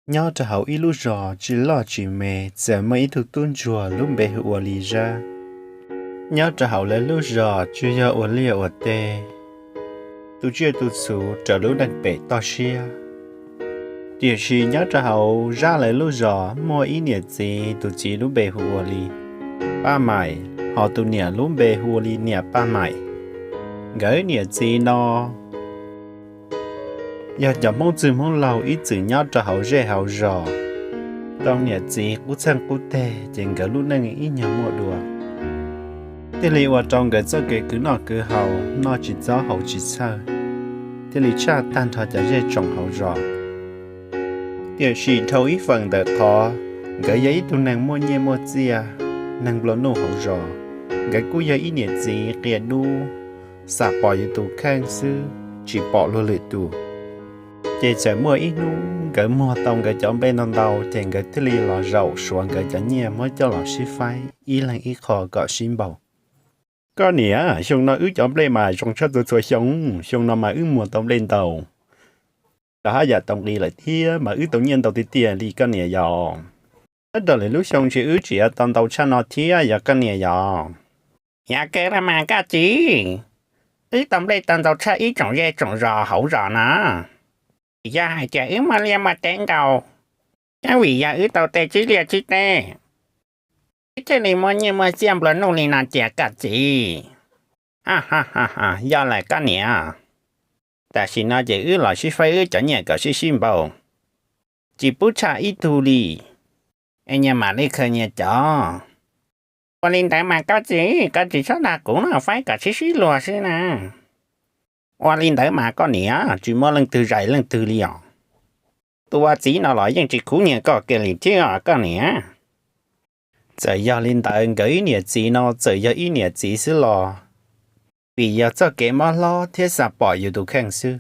Nyob rau hauv ib lub zos tsis loj tsis me, txawm muaj ib tug tub ntsuag lub npe hu ua li Zab. Nyob rau hauv lawv lub zos tsuas yog ua liaj ua teb, tu tsiaj tu txhu raws lub neej pem toj siab. Tiam sis nyob rau hauv Zab lawv lub zos muaj ib niam txiv, tus txiv lub npe hu ua li Paj Maim, ho tus niam lub npe hu ua li niam Paj Maim. Nkawd niam txiv no yog cov Hmoob txwj Hmoob laug ib txwm nyob rau hauv zej hauv zos, rau niam txiv qub txheej qub teg, ces nkawd lub neej ib nyuag muaj dua, thiaj li ua rau nkawd txoj kev khwv noj khwv haus, noj tsis txob haus tsis txhawj, thiaj li tshaj tag nrho cov zej tsoom hauv zos. Tiam sis dhau ib feem ntawm qhov nkawd yog ib tug neeg muaj nyiaj muaj txiaj, neeg nplua nuj hauv zos, nkawd kuj yog ib niam txiv qia dub, xam pom yus tus kheej xwb, tsis pom luag lwm tus. Ces txawm muaj ib hnub nkawd muag tau nkawd cov nplej ntau ntau, ces nkawd thiaj li los zaum suav nkawd cov nyiaj muab coj los sib faib ib leeg ib qho kom sib npaug. Koj niam, xyoo no wb cov nplej mas zoo tshaj txhua txhua xyoo, xyoo no mas wb muag tau nplej ntau, rov haj yam tau nqi lawm thiab mas wb tau nyiaj ntau tiag tiag li koj niam yom. Nyob rau lwm lub xyoo ces wb tseem yuav tau ntau tshaj no thiab yog koj niam yom. Yog kawg los mas koj txiv, wb tau nplej tau ntau tshaj ib tsoom zej tsoom zos hauv zos no. Vim yog hais tias wb muaj liaj muaj teb ntau, thiab vim yog wb tau tej tsib liaj tsib teb, wb thiaj li muaj nyiaj muaj txiaj nplua nuj li no tiag koj txiv. Yog lawm koj niam, tam sim no ces wb los sib faib wb cov nyiaj kom sib sib npaug, tsis pub tshaj ib tug li, es nyias mam li khaws nyias cov. Ua li ntawd mas koj txiv, koj tsis txhob dag kuv no, faib kom sib sib luag xwb na. Ua li ntawd mas koj niam, tsis muaj leej twg zais leej twg li os. Tus ua txiv no los yeej tsis khuv nyias koj kiag li thiab os koj niam. Txawm yog li ntawd nkawd ib niam txiv no txawm yog ib niam txiv xwb los, vim yog txoj kev mob hlob thiab xam pom yus tus kheej xwb,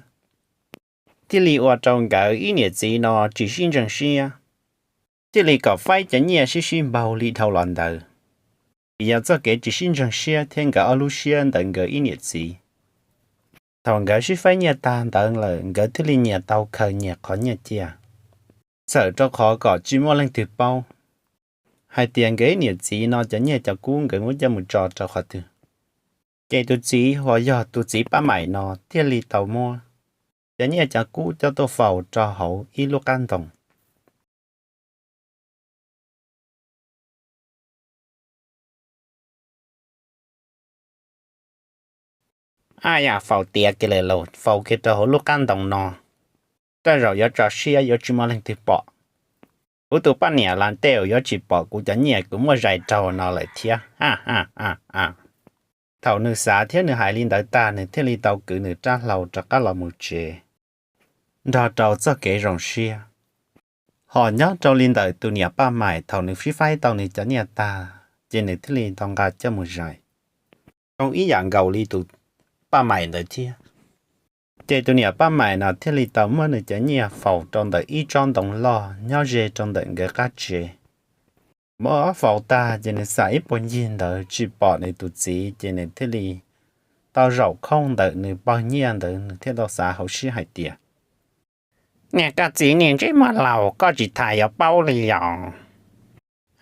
thiaj li ua rau nkawd ib niam txiv no tsis sib ntseeg siab, thiaj li kom faib cov nyiaj sib sib npaug li dhau los ntawd. Vim yog txoj kev tsis sib ntseeg siab thiab nkawd ob lub siab ntawm nkawd ib niam txiv, thaum nkawd sib faib nyiaj tag ntawd lawm nkawd thiaj li nyias tau khaws nyias qhov nyiaj cia. Txawm rau qhov kom tsis muaj leej twg paub hais tias nkawd ib niam txiv no cov nyiaj cov kub nkawd muab coj mus tso rau qhov twg, ces tus txiv uas yog tus txiv Paj Maim no thiaj li tau muab cov nyiaj cov kub coj tuaj faus rau hauv ib lub qab ntoo. Ab yam faus tiav kiag lawm, faus kiag rau hauv lub qab ntoo no, tej zaum yuav tso siab yuav tsis muaj leej twg pom. Kuv tus poj niam los tej zaum yuav tsis pom kuv cov nyiaj kuv muab zais raug no lawm thiab. Thaum nws xav thiab nws hais li ntawd tag nws thiaj li tau kwv nws rab hlau rov qab los mus tsev nrog rau txoj kev zoo siab. Ho nyob rau li ntawm tus niam Paj Maim thaum nws sib faib tau nws cov nyiaj tag ces nws thiaj li tau nqa coj mus zais zoo ib yam nkaus li tus Paj Maim ntawd thiab. Ces tus niam Paj Maim no thiaj li tau muab nws cov nyiaj faus rau ntawm ib tsob ntoo loj nyob ze rau ntawm nkawd qab tsev. Muab faus tag ces nws xam ib puag ncig ntawd tsis pom nws tus txiv ces nws thiaj li tau zaum khooj ntawm nws pawg nyiaj ntawd nws thiaj tau xav hauv siab hais tias, niam koj txiv niag ntsej muag laus, koj tsis tas yuav paub li yom,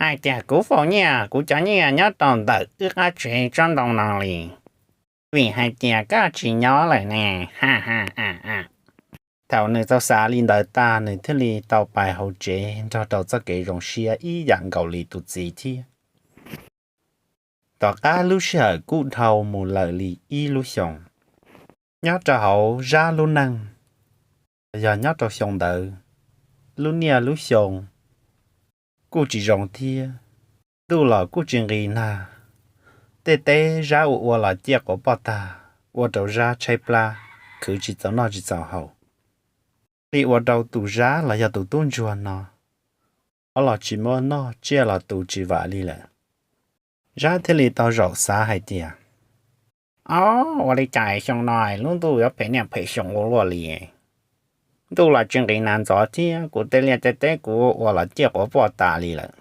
hais tias kuv faus nyiaj kuv cov nyiaj nyob rau ntawm wb qab tsev tsob ntoo no li, vim hais tias koj tsis nyob lawm ne. Thaum nws tau xav li ntawd tag nws thiaj li tau pais hauv tsev nrog rau txoj kev zoo siab ib yam nkaus li tus txiv thiab. Tom qab lub sij hawm kuj dhau mus lawm li ib lub xyoos. Nyob rau hauv Zab lub neej, yog nyob rau xyoo ntawd, lub niaj lub xyoo kuj tsis zoo thiab, ntuj los kuj tsis nqis nag. Tej teb Zab ua ua los ciaj quav poj tag, ua rau Zab tshaib plab, khwv tsis txaus noj tsis txaus haus, li ua rau tus Zab los yog tus tub ntsuag no, ob los tsis muaj noj, tsiaj los tu tsis vam li lawm. Zab thiaj li tau zaum xav hais tias, ob, ua li cas xyoo no lub ntuj yuav phem niaj phem xyoo ua luaj li. Ntuj los tsis nqis nag ntxov thiab kuv tej liaj tej teb kuv ua los ciaj quav poj tas li lawm.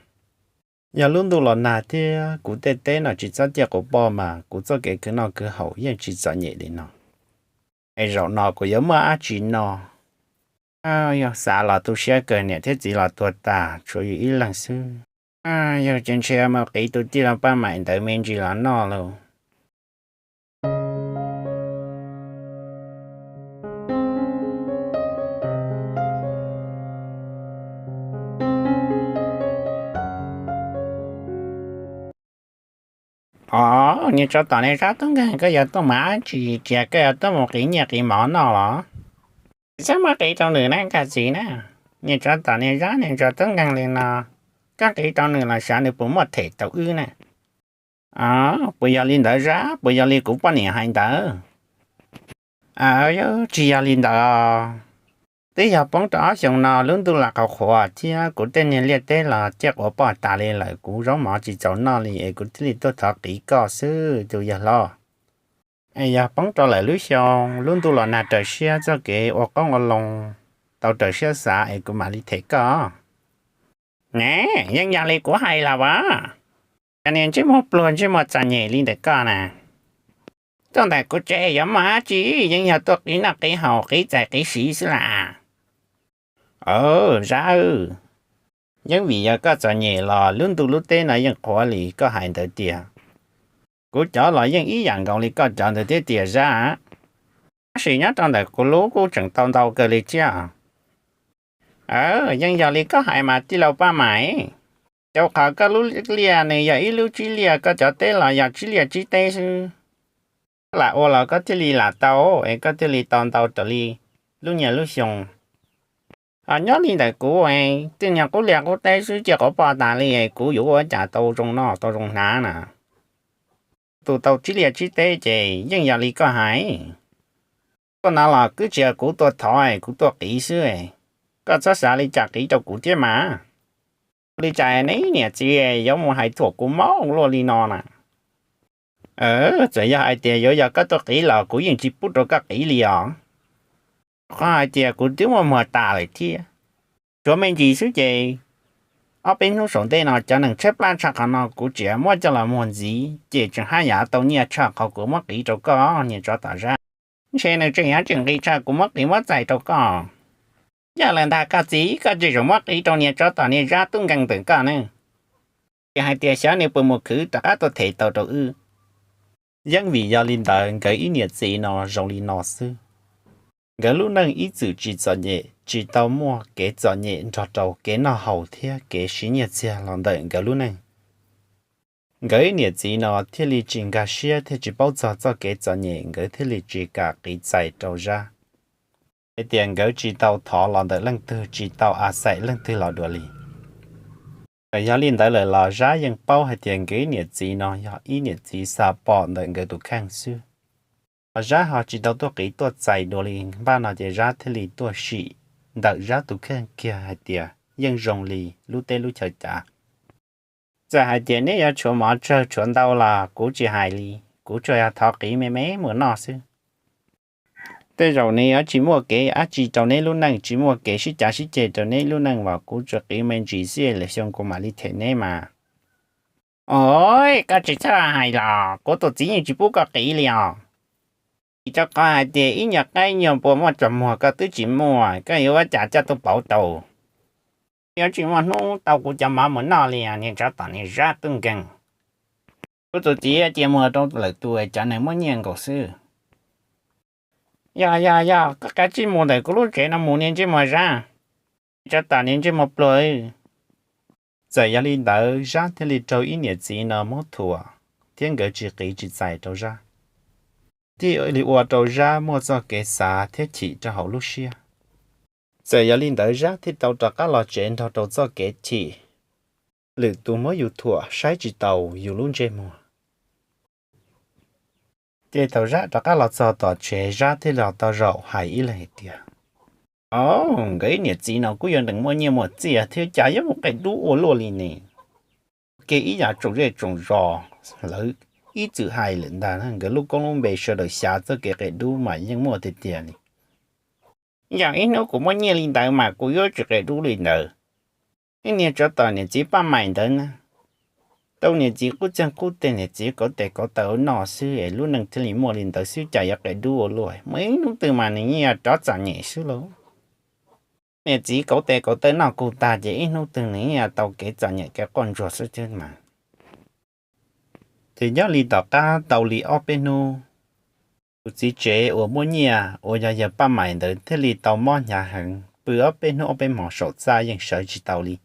Yog lub ntuj los nag thiab kuv tej teb no tsis txhob ciaj quav poj mas kuv txoj kev khwv noj khwv haus yeej tsis txom nyem li no. Es zaum no kuv yuav muaj dab tsi no? Yog xav los tu siab kawg, niam thiab txiv los tuag tas tshuav yus ib leeg xwb. Yog ces ntshe mus qiv tus tij laug Paj Maim ntawd me ntsis los noj lauj. Os, niag tsov tom niag Zab tub nkeeg, koj yuav tuaj mus ua dab tsi? Cia koj yuav tuaj mus qiv nyiaj qiv mov noj los? Txhob muab qiv rau nws na koj txiv na. Niag tsov tom niag Zab niag tsov tub nkeeg li no, koj qiv rau nws los xyov nws puas muaj them tau wb na. Puas yog li ntawd Zab? Puas yog li kuv poj niam hais ntawd? Tsis yog li ntawd. Twb yog poob rau ob xyoos no lub ntuj los qhuav qhuav thiab kuv tej niag liaj teb los ciaj quav poj tas li lawm, kuv zaub mov tsis txaus noj li es kuv thiaj li tuaj thov qiv koj xwb tus yawg hlob. Es yog poob rau lawm lub xyoo, lub ntuj los nag raws siab, txoj kev ua qoob ua loo tau raws siab xav es kuv mam li them koj. Ne, yeej yog li kuv hais los as. Cov niag ntsej muag pluag ntsej muag txom nyem li ntawm koj na, tuaj ntawm kuv tsev yuav muaj dab tsi? Yeej yog tuaj qiv noj qiv haus qiv txais qiv siv xwb las. Zab, yeej vim yog koj txom nyem los lub ntuj lub teb no yeej qhuav li koj hais ntawd tiag. Kuv cov los yeej ib yam nkaus li koj cov ntawd thiab tiag Zab. Tab sis nyob rau ntawm kuv lub kuj tseem tau ntau kawg li thiab. Yeej yog li koj hais mas tij laug Paj Maim, rau qhov koj lub liaj nws yog ib lub tsib liaj, koj cov teb los yog tsib liaj tsib teb xwb. Koj lam ua los koj thiaj li lam tau, es koj thiaj li tau ntau raws li lub niaj lub xyoo. Ho nyob li ntawm kuv, tej niag qub liaj qub teb xwb ciaj quav poj tas li, kuv yuav ua cas tau zoo noj tau zoo hnav na. Tus tau tsib liaj tsib teb ces yeej yog li koj hais. Tuaj no los twb tsis yog kuv tuaj thov, kuv tuaj qiv xwb. Koj txhob xav li cas qiv rau kuv thiab mas. Ua li cas neb niam txiv yuav mus hais thuam kuv mob luaj li no na? Txawm yog hais tias yuav yog koj tuaj qiv los kuv yeej tsis pub rau koj qiv li os. Qhov hais tias kuv twb muaj muag tas lawm thiab. Tshuav me ntsis xwb ces ob peb hnub saum ntej no cov neeg tshaib plab tshaj qhov no kuv tseem muab coj los muag ntxiv ces tseem haj yam tau nyiaj tshaj qhov kuv muab qiv rau koj niag tsov tom Zab. Ntshe nws tseem yuav tsis nqis tshaj kuv muab qiv muab txais rau koj. Yog lawm ntag koj txiv, koj tsis txhob muab qiv rau niag tsov tom niag Zab tub nkeeg ntawm koj ne. Tsis hais tias xyov nws puas mus khwv rov qab tuaj them tau rau wb. Yeej vim yog li ntawd nkawd ib niam txiv no zoo li no xwb. Nkawd lub neej ib txwm tsis txom nyem, tsis tau muaj kev txom nyem nrog rau kev noj haus thiab kev siv nyiaj txiag los ntawm nkawd lub neej. Nkawd ib niam txiv no thiaj li tsis nkag siab thiab tsis paub txog txoj kev txom nyem, nkawd thiaj li tsis kam qiv txais rau Zab. Hais tias nkawd tsis tau thov los ntawm leej twg, tsis tau a xaim leej twg los dua li. Txawm yog li ntawd lawm los Zab yeej paub hais tias nkawd ib niam txiv no yog ib niam txiv xa pom ntawm nkawd tus kheej xwb. Ho Zab ho tsis tau tuaj qiv tuaj txais dua li, npaj no ces Zab thiaj li tuaj sim ntawm Zab tus kheej kiag hais tias yeej zoo li lub teb lub chaw cas. Txawm hais tias neb yuav tshuav mov tsawg tshuav ntau los kuv tsis hais li, kuv tsuas yog thov qiv me me mus noj xwb. Tej zaum nws yuav tsis muaj kev dab tsi rau neb lub neej, tsis muaj kev sib cav sib ceg rau neb lub neej, vam kuv tsuas qiv me ntsis xwb lwm xyoo kuv mam li them neb mas. Os, koj tsis txhob hais los, kuv tus txiv yeej tsis pub koj qiv li os. Vim rau qhov hais tias ib nyuag qaib nyuag npua muaj txoj muag koj twb tsis muaj, koj yuav ua cas coj tuaj pauv tau? Yuav tsis muaj hnub tau kuv cov mov mus noj li, niag tsov tom niag Zab tub nkeeg. Kuv tus txiv cia mus rau lwm tus cov neeg muaj nyiaj nkaus xwb. Yog yog yog, koj kav tsij mus ntawm kuv lub tsev no mus niag ntsej muag Zab, tsov tom niag ntsej muag pluag. Txawm yog li ntawd Zab thiaj li raug ib niam txiv no muab thuam, thiab nkawd tsis qiv tsis txais rau Zab, thiaj li ua rau Zab muaj txoj kev xav thiab chim rau hauv lub siab. Txawm yog li ntawd Zab thiaj tau rov qab los tsev nrog rau txoj kev chim, lwm tus muab yus thuam saib tsis taus yus lub ntsej muag. Ces thaum Zab rov qab los txog tom tsev, Zab thiaj los tau zaum hais ib leeg hais tias, Os, nkawd ib niam txiv no kuj yuav nrees muaj nyiaj muaj txiaj thiab cas yuav muaj qia dub ua luaj li ne. Ua ke ib yam tsoom zej tsoom zos lawv ib txwm hais lawm ntag, nkawd lub koob lub npe sawv daws xyav txoj kev qia dub mas yeej muaj tiag tiag li. Yog ib hnub kuv muaj nyiaj li ntawd mas kuv yuav tsis qia dub li ntawd. Ib niag tsov tom niam txiv Paj Maim ntawd na, tau niam txiv qub txeeg qub teg, niam txiv kauv tes kauv taw noj xwb es lub neej thiaj li muaj li ntawd xwb, cas yuav qia dub ua luaj. Muaj ib hnub twg mas nws yeej yog rov txom nyem xwb lauj. Niam txiv kauv tes kauv taw noj kuj tag ces ib hnub twg nws yeej tau kev txom nyem kev quaj ntsuag xwb thiab mas. Ces nyob li tom qab tau li ob peb hnub, tus txiv tsev uas muaj nyiaj uas yog yawg Paj Maim ntawd thiaj li tau mob hnyav heev, pw ob peb hnub ob peb hmos saum txaj yeej sawv tsis tau li.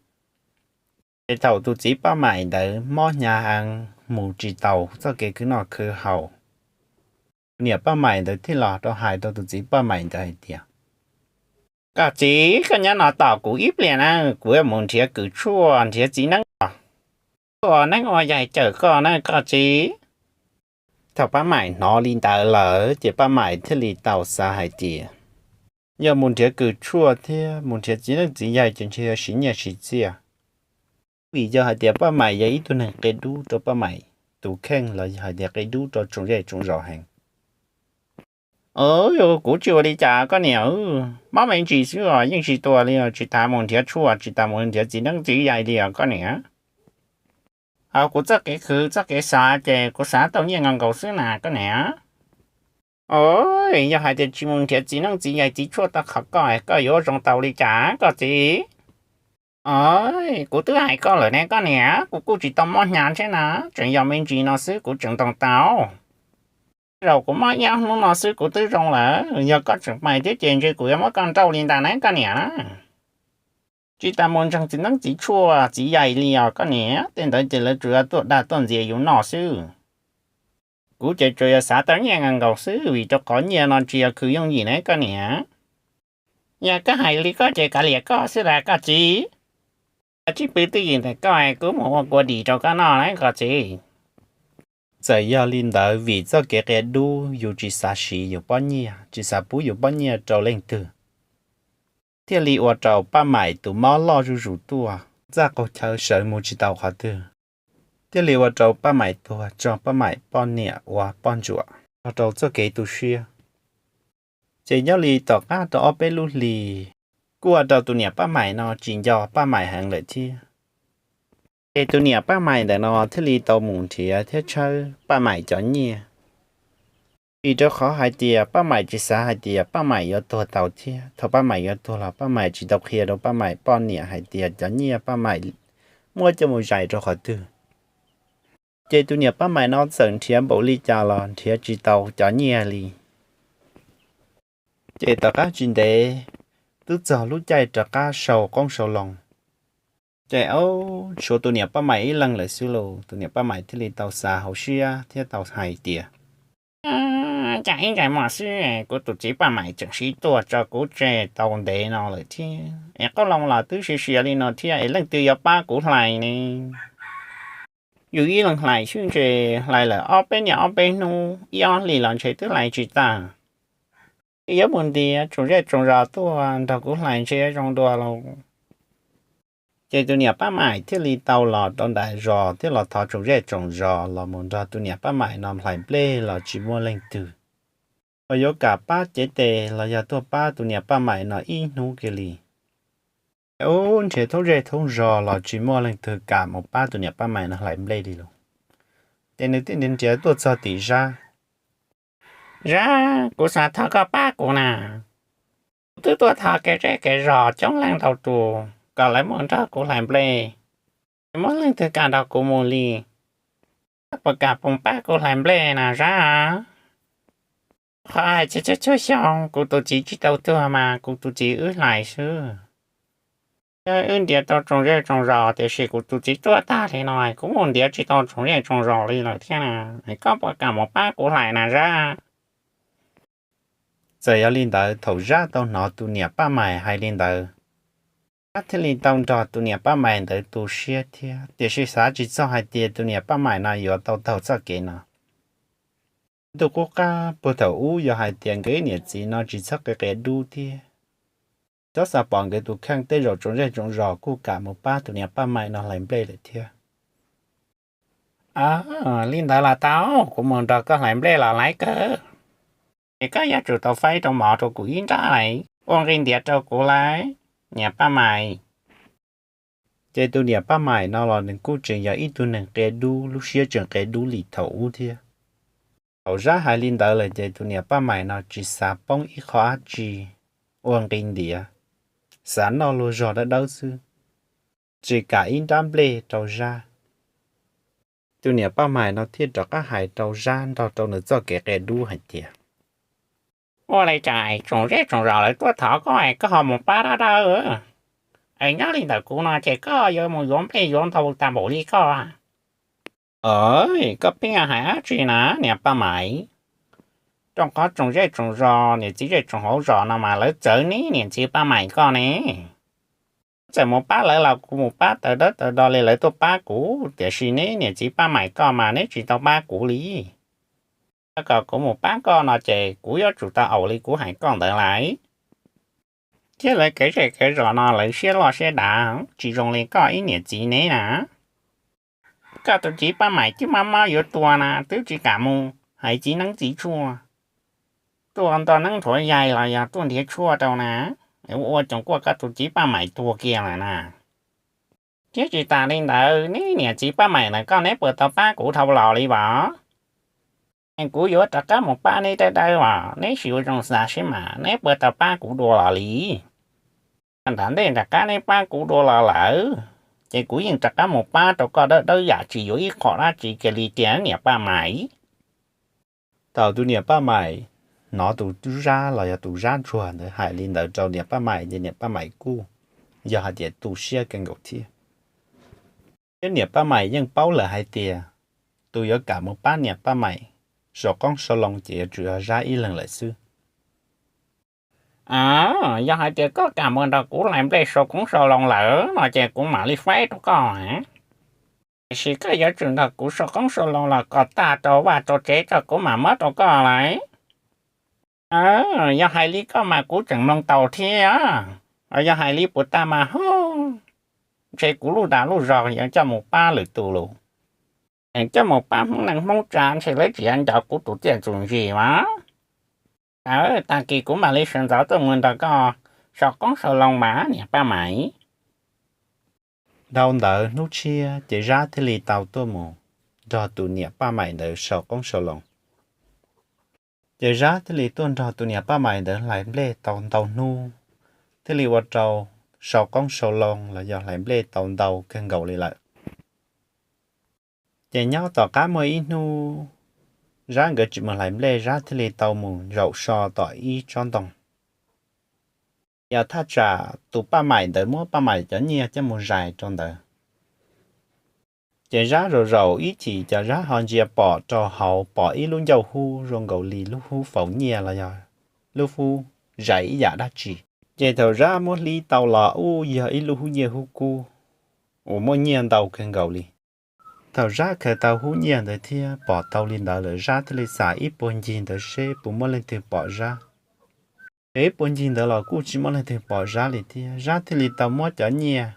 Ces thaum tus txiv Paj Maim ntawd mob hnyav heev mus tsis tau txoj kev khwv noj khwv haus, niam Paj Maim ntawd thiaj los rau hais rau tus txiv Paj Maim ntawd hais tias, Koj txiv, koj nyob no tos kuv ib pliag na, kuv yuav mus nrhiav kws tshuaj nrhiav txiv neeb os. Ua neeb ua yaig cawm koj na koj txiv. Thaum Paj Maim hnov li ntawd lawm ces Paj Maim thiaj li tau xav hais tias, yog mus nrhiav kws tshuaj thiab mus nrhiav txiv neeb txiv yaig ces ntshe yuav siv nyiaj siv txiaj. Vim yog hais tias Paj Maim yog ib tug neeg qia dub rau Paj Maim tus kheej los yog hais tias qia dub rau tsoom zej tsoom zos heev. Kuv tsis ua li cas koj niam, mob me ntsis xwb os, yeej tsis tuag li os, tsis tas mus nrhiav tshuaj tsis tas mus nrhiav txiv neeb txiv yaig li os koj niam. Hos kuv txoj kev khwv txoj kev xav ces kuv xav tau nyiaj nkaus nkaus xwb na koj niam. Yog hais tias tsis mus nrhiav txiv neeb txiv yaig txiv tshuaj tau qhov koj, koj yuav zoo tau li cas koj txiv? Kuv twb hais koj lawm ne koj niam, kuv kuj tsis tau mob hnyav thiab na, tseem yog me ntsis no xwb kuv tseem ntoo tau. Tej zaum kuv mob ib ob hnub no xwb kuv twb zoo lawm, yog koj tseem pais thiab ces ntshe kuv yuav muab koj nrauj li ntag na koj niam. Tsis tas mus ntseeg txiv neeb txiv tshuaj txiv yaig li os koj niam, tej ntawd ces lawv tsuas yog tuaj dag tuaj ntxias yus noj xwb. Kuv ces tsuas yog xav tau nyiaj nkaus nkaus xwb vim rau qhov nyiaj no tsis yog khwv yooj yim na koj niam. Yog koj hais li koj ces kav liam koj xwb las koj txiv. Koj tsis pw twj ywm ntawm koj, kuv mus ua kua dis rau koj noj na koj txiv. Txawm yog li ntawd vim txoj kev qia dub yus tsis xav siv yus pob nyiaj, tsis xav pub yus pob nyiaj rau leej twg, thiaj li ua rau Paj Maim tus mob loj zuj zus tuaj, txaj qaug chaw sawv mus tsis tau qhov twg, thiaj li ua rau Paj Maim tuag tso Paj Maim poj niam ua poj ntsuam nrog rau txoj kev tu siab. Ces nyob li tom qab rau ob peb lub hlis, kuj ua rau tus niam Paj Maim no tsis nco Paj Maim heev lawm thiab. Ces tus niam Paj Maim ntawm no thiaj li tau mus nrhiav thiab tshawb Paj Maim cov nyiaj. Vim rau qhov hais tias Paj Maim tsis xav hais tias Paj Maim yuav tuag tau thiab, thaum Paj Maim yuav tuag los Paj Maim tsis tau qhia rau Paj Maim poj niam hais tias cov nyiaj Paj Maim muab coj mus zais rau qhov twg. Ces tus niam Paj Maim no txawm nrhiav npaum li cas los nrhiav tsis tau cov nyiaj li. Ces tom qab tsis ntev, twb txog lub caij rov qab sau qoob sau loo, ces tshuav tus niam Paj Maim ib leeg lawm xwb lauj. Tus niam Paj Maim thiaj li tau xav hauv siab thiab tau hais tias, cas ib ntsais muag xwb kuv tus txiv Paj Maim tseem sib tuaj tso kuv tseg tau ntev no lawm thiab es qoob loo los twb siav siav li no thiab es leej twg yuav pab kuv hlais ne? Yus ib leeg hlais xwb ntshe hlais lawm ob peb niaj ob peb hnub ib ob hlis los ntshe twb hlais tsis tag. Es yuav mus ntiav tsoom zej tsoom zos tuaj nrog kuv hlais ntshe zoo dua lauj. Ces tus niam Paj Maim thiaj li tau los rau nram zos thiab los thov tsoom zej tsoom zos los mus nrog tus niam Paj Maim no hlais nplej los tsis muaj leej twg uas yuav kam pab cev tes los yog tuaj pab tus niam Paj Maim no ib hnub kiag li. Ub, nrhiav thoob zej thoob zos los tsis muaj leej twg kam mus pab tus niam Paj Maim no hlais nplej li lauj. Ces nws thiaj nrhiav tuaj txog tim Zab. Zab, kuv xav thov koj pab kuv na. Kuv twb tuaj thov kev zej kev zos coob leej ntau tus kom lawv mus nrog kuv hlais nplej, tsis muaj leej twg kam nrog kuv mus li. Koj puas kam mus pab kuv hlais nplej na Zab? Qhov hais txhua txhua xyoo kuv tus txiv tsis tau tuag mas kuv tus txiv wb hlais xwb. Wb ntiav tau tsoom zej tsoom zos tiam sis kuv tus txiv tuag tag li no kuv mus ntiav tsis tau tsoom zej tsoom zos li lawm thiab na. Koj puas kam mus pab kuv hlais na Zab? Txawm yog li ntawd thaum Zab tau hnov tus niam Paj Maim hais li ntawd, Zab thiaj li tau nrog tus niam Paj Maim ntawd tu siab thiab, tiam sis xav tsis txog hais tias tus niam Paj Maim no yuav tau taug txoj kev no. Ntuj qub qab puag thaum ub yog hais tias nkawd niam txiv no tsis txhob qia qia dub thiab, txhob xav pom nkawd tus kheej tej zaum tsoom zej tsoom zos kuj kam mus pab tus niam Paj Maim no hlais nplej lawm thiab. Li ntawd los tau, kuv mus nrog koj hlais nplej los laiv kawg. Es koj yuav tsum tau faib rau mov rau kuv ib nrab lais, ua nqi ntiav rau kuv laiv, niam Paj Maim. Ces tus niam Paj Maim no los nws kuj tseem yog ib tug neeg qia dub, lub siab tseem qia dub li thaum ub thiab. Thaum Zab hais li ntawd lawm ces tus niam Paj Maim no tsis xav poob ib qho dab tsi, ua nqi ntiav. xav noj luag zog dawb dawb xwb, tsis kam ib nrab nplej rau Zab. Tus niam Paj Maim no thiaj rov qab hais rau Zab nrog rau nws txoj kev qia dub hais tias, ua li cas tsoom zej tsoom zos lawv tuaj thov koj es koj ho mus pab dawb dawb, es nyob li ntawm kuv no ces koj yuav mus yuav nplej yuav ntau tag npaum li koj? Aws, koj pheej hais dab tsi na niam Paj Maim? Rau qhov tsoom zej tsoom zos niam txiv zej tsoom hauv zos no mas lawv txawv neb niam txiv Paj Maim koj ne. Txawm mus pab lawv los kuv mus pab tawv dawb tawv do li lawv tuaj pab kuv, tiam sis neb niam txiv Paj Maim koj mas neb tsis tau pab kuv li. Yog kom kuv mus pab koj no ces kuv yuav tsum tau aus li kuv hais koj ntawd lawm. Thiab lawv kev zej kev zos no lawv siab loj siab dav tsis zoo li koj ib niam txiv neb na. Koj tus txiv Paj Maim twb mob mob yuav tuag na twb tsis kam mus hais txiv neeb txiv tshuaj, tuaj nto neeb nthuav yaig los yog tuaj nrhiav tshuaj rau na, ua coom kuaj koj tus txiv Paj Maim tuag kiag lawm na. Thiab tsis tas li ntawd neb niam txiv Paj Maim ntawm koj neb puas tau pab kuv dhau los li vas? Kuv yuav rov qab mus pab neb dawb dawb os, neb sim ua zoo xav seb mas neb puas tau pab kuv dua los li. Nram ntej nram qab neb pab kuv dua los lawm, ces kuv yeej rov qab mus pab rau koj dawb dawb yam tsis yuav ib qho dab tsi kiag li tiag niam Paj Maim. Thaum tus niam Paj Maim hnov tus Zab los yog tus Zab ntsuag ntawd hais li ntawd rau niam Paj Maim ces niam Paj Maim kuj yog hais tias tu siab kawg nkaus thiab. Thiab niam Paj Maim yeej paub lawm hais tias tus yuav kam mus pab niam Paj Maim sau qoob sau loo ces yuav tsum yog Zab ib leeg lawm xwb. Yog hais tias koj kam mus nrog kuv hlais nplej sau qoob sau loo lawm no ces kuv mam li faib rau koj. Tiam sis koj yuav tsum nrog kuv sau qoob sau loo los kom tag rau vaj rau tsev tso kuv mam muab rau koj lawm. Yog hais li koj mas kuv tseem mloog tau thiab. Yog hais li puas tag mas ho ntshe kuv lub dag lub zog yuav coj mus pab lwm tus lus, coj mus pab Hmoob neej Hmoob tsav ntshe lawv tsis nco kuv tus tiaj tus ntsis mas. Tag kis kuv mam li sawv ntxov tuaj mus nrog koj sau qoob sau loo mas niam Paj Maim. Dhau ntawd hnub tshiab ces Zab thiaj li tau tuaj mus nrog tus niam Paj Maim ntawd sau qoob sau loo. Ces Zab thiaj li tuaj nrog tus niam Paj Maim ntawd hlais nplej tau ntau hnub, thiaj li ua rau sau qoob sau loo los yog hlais nplej tau ntau kawg nkaus li lawm. Ces nyob tom qab muaj ib hnub Zab nkawd tsis mus hlais nplej, Zab thiaj li tau mus zaum so tom ib tsob ntoo. Yog thaj tsam tus Paj Maim ntawd muab Paj Maim cov nyiaj coj mus zais rau ntawd. Ces Zab zaum zaum ib chim ces Zab ho ntsia pom rau hauv pom ib lub ncauj hub zoo nkaus li lub hub faus nyiaj los yog lub hub zais ib yam dab tsi. Ces thaum Zab muab hlib tau los ub yog ib lub hub nyiaj hub kub uas muaj nyiaj ntau kawg nkaus li. Thaum Zab khaws tau hub nyiaj ntawd thiab pom tau li ntawd lawm Zab thiaj li xam ib puag ncig ntawd seb puas muaj leej twg pom Zab. Ces ib puag ncig ntawd los kuj tsis muaj leej twg pom Zab li thiab. Zab thiaj li tau muab cov nyiaj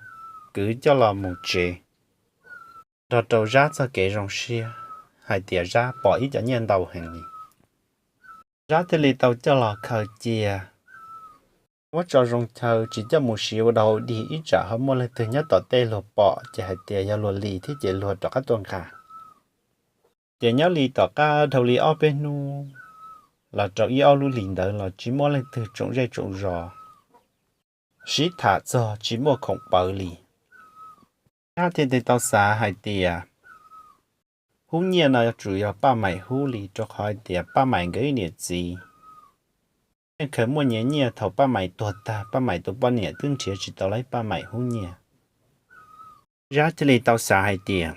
kwv coj los mus tsev, nrog rau Zab txoj kev zoo siab hais tias Zab pom ib cov nyiaj ntau heev li. Zab thiaj li tau coj los khaws cia, muab tso zoo chaw tsis coj mus siv ua dog dig ib tsam ho muaj leej twg nyob tom tej luag pom ces hais tias yog luag li thiab ces luag rov qab tuaj nqa. Ces nyob li tom qab dhau li ob peb hnub los rau ib ob lub hlis ntawd los tsis muaj leej twg tsoom zej tsoom zos sib tham txog tsis muaj khoom pawv li. Zab thiaj li tau xav hais tias hub nyiaj no yuav tsum yog Paj Maim hub li, rau qhov hais tias Paj Maim nkawd ib niam txiv yeej khaws muaj nyias nyiaj thaum Paj Maim tuag tag Paj Maim tus poj niam twb nrhiav tsis tau li Paj Maim hub nyiaj. Zab thiaj li tau xav hais tias,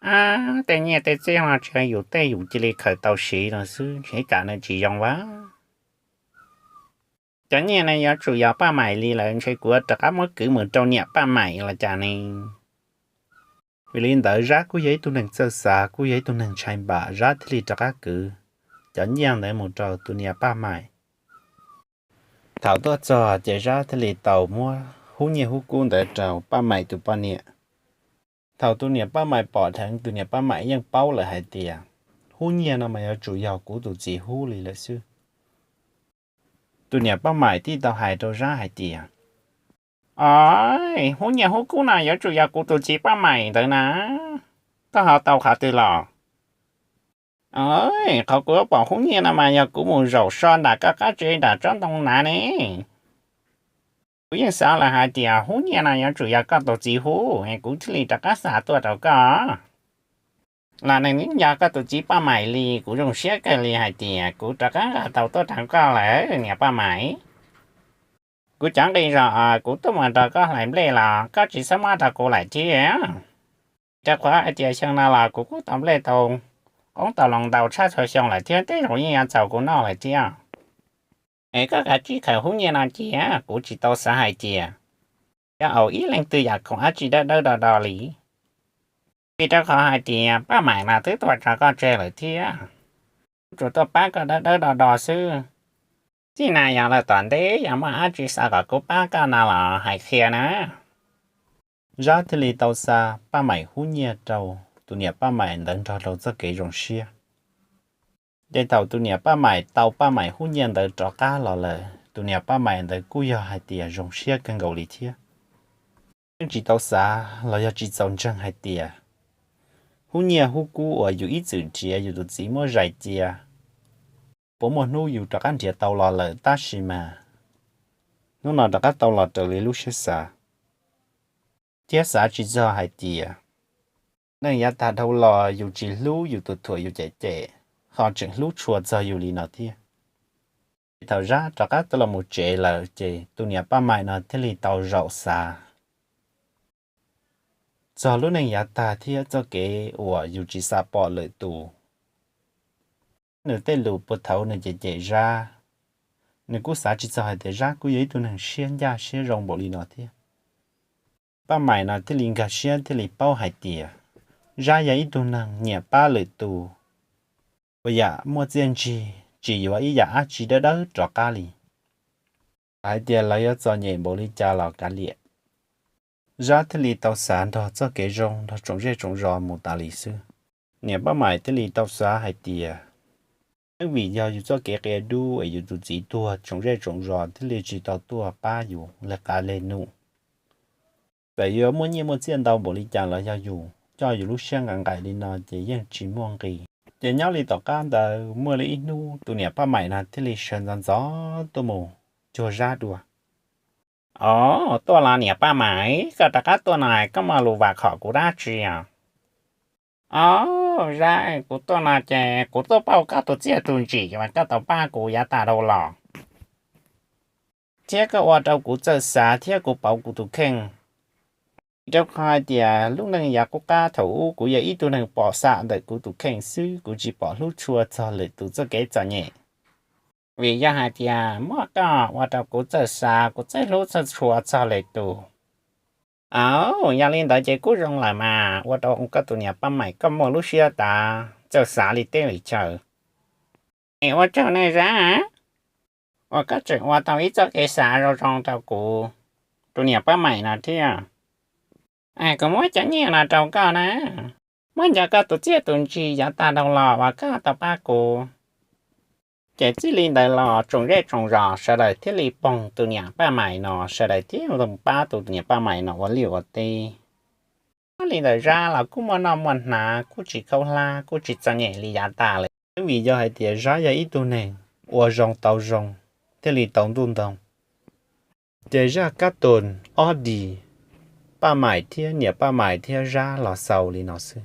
ab, tej nyiaj tej txiaj no tsis yog yus tej, yus cia li khaws tau siv no xwb, ntshe tsam nws tsis zoo vaj. Cov nyiaj ne yuav tsum yog Paj Maim li lawm, ntshe kuv yuav rov qab muab kwv mus rau niam Paj Maim los cas ne. Vim li ntawd Zab kuj yog ib tug neeg txawj xav, kuj yog ib tug neeg ntshai npam, Zab thiaj li rov qab kwv cov nyiaj ntawd mus rau tus niam Paj Maim. Thaum tuaj txog ces Zab thiaj li tau muab hub nyiaj hub kub ntawd rau Paj Maim tus poj niam. Thaum tus niam Paj Maim pom dheev, tus niam Paj Maim yeej paub lawm hais tias hub nyiaj no mas yuav tsum yog kuv tus txiv hub li lawm xwb. Tus niam Paj Maim thiaj tau hais rau Zab hais tias, o, hub nyiaj hub kub no yuav tsum yog kuv tus txiv Paj Maim ntawd na, koj ho tau qhov twg los? Qhov kuv pom hub nyiaj no mas yog kuv mus zaum so nram koj qab tsev nram tsob ntoo nav ne. Kuv yeej xav lawm hais tias Hub Nyiaj no yuav tsum yog koj tus txiv Hub es kuv thiaj li rov qab xa tuaj rau koj. Los nws yeej yog koj tus txiv Paj Maim li, kuv zoo siab kawg li hais tias kuv rov qab nqa tau tuaj rau koj lawm niam Paj Maim. Kuv cov nqi zos kuv tuaj mus nrog koj hlais nplej los koj tsis txhob muab rau kuv lawm thiab. Rau qhov hais tias xyoo no los kuv kuj tau nplej tau qoob tau loo ntau tshaj txhua xyoo lawm thiab, tej zaum yeej yuav txaus kuv noj lawm thiab. Es koj kav tsij khaws Hub Nyiaj no cia, kuv tsis tau xav hais tias yuav ua ib leej twg yam khoom dab tsi dawb dawb do do li. Vim rau qhov hais tias Paj Maim no twb tuaj tso koj tseg lawm thiab, kuv tsuas tuaj pab koj dawb dawb do do xwb. Txij no yog lawm tom ntej yog muaj dab tsi xav kom kuv pab koj no los hais qhia na. Zab thiaj li tau xa Paj Maim Hub Nyiaj rau tus niam Paj Maim ntawd nrog rau txoj kev zoo siab. Ces thaum tus niam Paj Maim tau Paj Maim Hub Nyiaj ntawd rov qab los lawm, tus niam Paj Maim ntawd kuj yog hais tias zoo siab kawg nkaus li thiab. Yeej tsis tau xav los yog tsis txaus ntseeg hais tias Hub Nyiaj Hub Kub uas yus ib txwm nrhiav yus tus txiv muab zais cia, puas muaj hnub yus rov qab nrhiav tau los lawm, tab sis mas hnub no rov qab tau los raws li lub siab xav. Thiab xav tsis txog hais tias neej yav tag dhau los yus tsis hlub yus tus thuam yus cem cem, ho tseem hlub tshua txog yus li no thiab. Ces thaum Zab rov qab tuaj los mus tsev lawm ces tus niam Paj Maim no thiaj li tau zaum xav txog lub neej yav tag thiab txoj kev uas yus tsis xav pom lwm tus. Nws tej lus puag thaum nws cem cem Zab, nws kuj xav tsis txog hais tias Zab kuj yog ib tug neeg siab ncaj siab zoo npaum li no thiab. Paj Maim no thiaj li nkag siab thiaj li paub hais tias Zab yog ib tug neeg nyiam pab lwm tus, uas yam muaj txiaj ntsig tsis yuav ib yam dab tsi dawb dawb rov qab li. Hais tias lawv yuav txom nyem npaum li cas los kav liam. Zab thiaj li tau xav nrog txoj kev zoo nrog tsoom zej tsoom zos mus tas li xwb. Niam Paj Maim thiaj li tau xav hais tias, yeej vim yog yus txoj kev qia dub es yus tus txiv tuag, tsoom zej tsoom zos thiaj li tsis tau tuaj pab yus li qab li num. Txawm yuav muaj nyiaj muaj txiaj ntau npaum li cas los yog yus coj yus lub siab nqaim nqaim li no ces yeej tsis muaj nqis. Ces nyob li tom qab ntawd muaj li ib hnub tus niam Paj Maim no thiaj li sawv ntxov ntxov tuaj mus cuag Zab dua. Os, tuaj los niam Paj Maim, koj rov qab tuaj no koj muaj lus vam khom kuv dab tsi os? Os, Zab, kuv tuaj no ces kuv tuaj pauj koj tus txiaj tus ntsim uas koj tau pab kuv yav tag dhau los, thiab koj ua rau kuv txawj xav thiab kuv pauv kuv tus kheej. Rau qhov hais tias lub neej yav qub qab thaum ub kuv yog ib tug neeg pom xam ntawm kuv tus kheej xwb, kuv tsis pom hlub tshua txog lwm tus txoj kev txom nyem. Vim yog hais tias muaj koj ua rau kuv txawj xav, kuv txawj hlub txawj tshua txog lwm tus. Au, yog li ntawd ces kuj zoo lawm mas, ua rau koj tus niam Paj Maim koj muaj lub siab tas txawj xav li teb li chaw. Es ua tsaug nej Zab, uas koj tseem ua tau ib txoj kev xav zoo zoo rau kuv tus niam Paj Maim no thiab. Es kuv muab cov nyiaj no rau koj na, muab nco koj tus txiaj tus ntsig yav tag dhau los uas koj tau pab kuv. Ces txij li ntawd los tsoom zej tsoom zos sawv daws thiaj li poog tus niam Paj Maim no, sawv daws thiaj li pab tus niam Paj Maim no ua liaj ua teb. Li ntawd Zab los kuj muaj noj muaj hnav, kuj tsis khaub hlab, kuj tsis txom nyem li yav tas lawm. Vim yog hais tias Zab yog ib tug neeg ua zoo tau zoo, thiaj li tau ntuj ntoo. Ces zaj kab tus ob dis, Paj Maim thiab niam Paj Maim thiab Zab los xaus li no xwb.